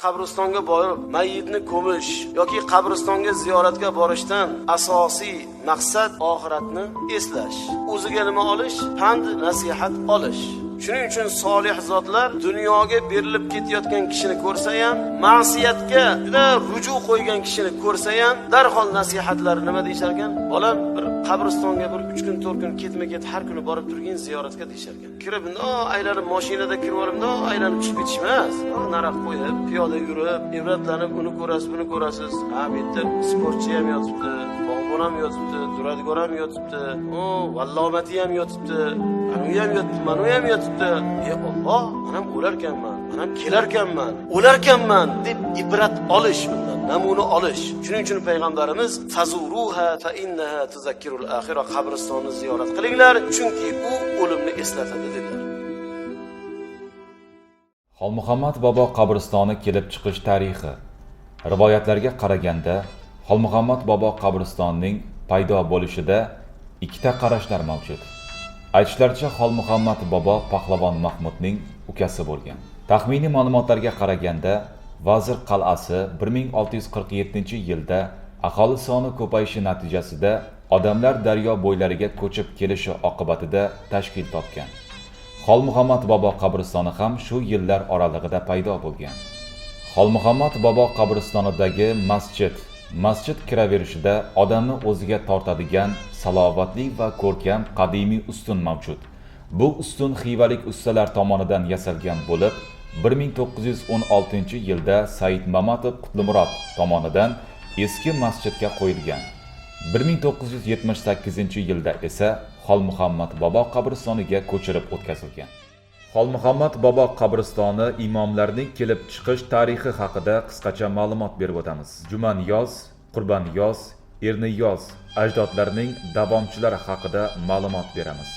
Qabristonga borib mayyitni ko'mish yoki qabristonga ziyoratga borishdan asosiy maqsad oxiratni eslash, o'ziga nima olish, pand nasihat olish. Shuning uchun solih zotlar dunyoga berilib ketayotgan kishini ko'rsa ham, ma'siyatga juda ruju qo'ygan kishini ko'rsa ham, darhol nasihatlari nima deyishar ekan? Bolam, bir qabristonga bir 3 kun 4 kun ketma-ket har kuni borib turgin ziyoratga deyishar ekan. Kirib bundoq aylanib mashinada kirib olib bundoq aylanib chiqib ketish emas. Naraq qo'yib, piyoda yurib, ibratlanib uni ko'rasiz, buni ko'rasiz. Ha, bu yerda sportchi ham yotibdi, bog'bon ham yotibdi, duradgor ham yotibdi, o, vallomati ham yotibdi, ana u ham yotibdi, mana u ham yotibdi. Ey Alloh, men ham o'larkanman, men ham kelarkanman, o'larkanman deb ibrat olish bundan, namuna olish. Shuning uchun payg'ambarimiz fazuruha fa innaha tuzakkirul axira, qabristonni ziyorat qilinglar, chunki u o'limni eslatadi dedilar. Xolmuhammad bobo qabristoni kelib chiqish tarixi. Rivoyatlarga qaraganda, Xolmuhammad bobo qabristonining paydo bo'lishida ikkita qarashlar mavjud. Aytishlaricha, Xolmuhammad bobo Pahlavon Mahmudning ukasi bo'lgan. Taxminiy ma'lumotlarga qaraganda, Vazir qal'asi 1647-yilda aholi soni ko'payishi natijasida odamlar daryo bo'ylariga ko'chib kelishi oqibatida tashkil topgan. Xolmuhammad bobo qabristoni ham shu yillar oralig'ida paydo bo'lgan. Xolmuhammad bobo qabristonidagi masjid kiraverishida odamni o'ziga tortadigan salobatli va ko'rkam qadimiy ustun mavjud. Bu ustun xivalik ustalar tomonidan yasalgan bo'lib, 1916-yilda Said Mamatov Qutlumurod tomonidan eski masjidga qo'yilgan. 1978-yilda esa Xolmuhammad bobo qabristoniga ko'chirib o'tkazilgan. Xolmuhammad bobo qabristoni imomlarining kelib chiqish tarixi haqida qisqacha ma'lumot berib o'tamiz. Jumanyoz, Qurbonyoz, Erniyoz ajdodlarining davomchilari haqida ma'lumot beramiz.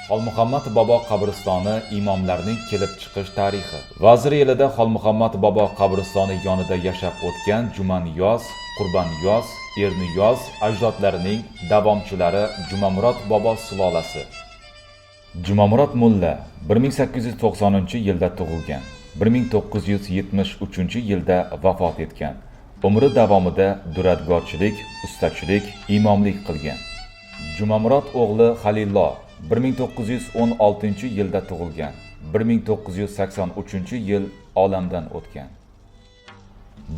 Xolmuhammad bobo qabristoni imomlarining kelib chiqish tarixi. Vazir elida Xolmuhammad bobo qabristoni yonida yashab o'tgan Jumanyoz, Qurbonyoz, Erniyoz ajdodlarining davomchilari Jumamurod bobo sulolasi. Jumamurod mulla 1890-yilda tug'ilgan, 1973-yilda vafot etgan. Umri davomida duradgorchilik, ustachilik, imomlik qilgan. Jumamurod o'g'li Halillo 1916-yilda tug'ilgan, 1983-yil olamdan o'tgan.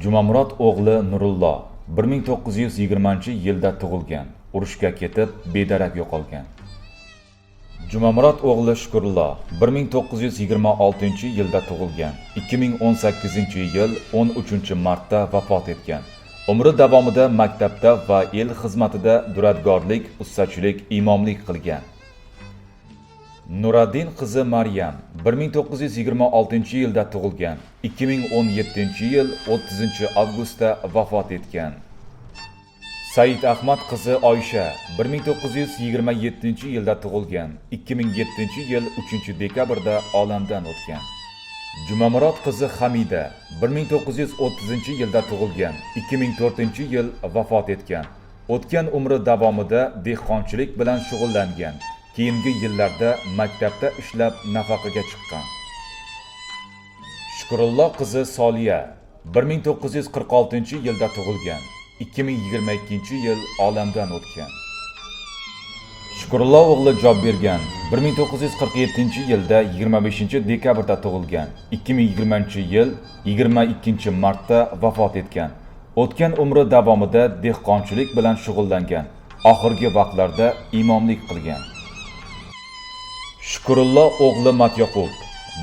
Jumamurod o'g'li Nurullo 1920-yilda tug'ilgan, urushga ketib bedarak yo'qolgan. Jumamurod o'g'li Shukurullo 1926-yilda tug'ilgan, 2018-yil 13-martda vafot etgan. Umri davomida maktabda va el xizmatida duradgorlik, ustachilik, imomlik qilgan. Nuraddin qizi Maryam 1926-yilda tug'ilgan, 2017-yil 30-avgustda vafot etgan. Said Ahmad qizi Oysha 1927-yilda tug'ilgan, 2007-yil 3-dekabrda olamdan o'tgan. Jumamurod qizi Hamida 1930-yilda tug'ilgan, 2004-yil vafot etgan. O'tgan umri davomida dehqonchilik bilan shug'ullangan. Keyingi yillarda maktabda ishlab nafaqaga chiqqan. Shukurullo qizi Soliya 1946-yilda tug'ilgan, 2022-yil olamdan o'tgan. Shukurullo o'g'li Jobbergan 1947-yilda 25-dekabrda tug'ilgan, 2020-yil 22-martda vafot etgan. O'tgan umri davomida dehqonchilik bilan shug'ullangan. Oxirgi vaqtlarda imomlik qilgan. Shukurullo o'g'li Matyoqub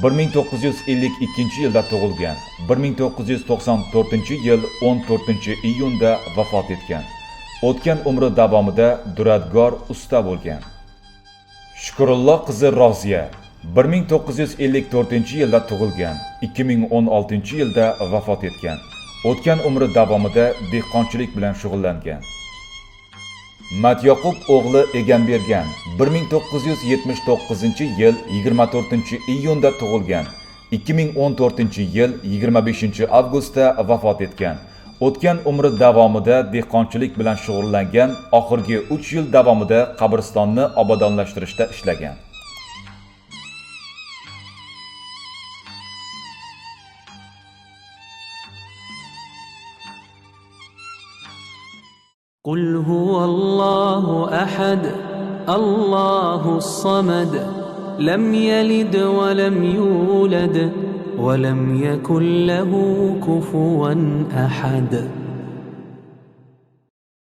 1952-yilda tug'ilgan, 1994-yil 14-iyunda vafot etgan. O'tgan umri davomida duradgor usta bo'lgan. Shukurullo qizi Roziya 1954-yilda tug'ilgan, 2016-yilda vafot etgan. O'tgan umri davomida dehqonchilik bilan shug'ullangan. Matyoqub o'g'li Egambergan 1979-yil 24-iyunda tug'ilgan, 2014-yil 25-avgustda vafot etgan. O'tgan umri davomida dehqonchilik bilan shug'ullangan, oxirgi 3 yil davomida qabristonni obodonlashtirishda ishlagan. قل هو الله أحد الله الصمد لم يلد ولم يولد ولم يكن له كفوا أحد.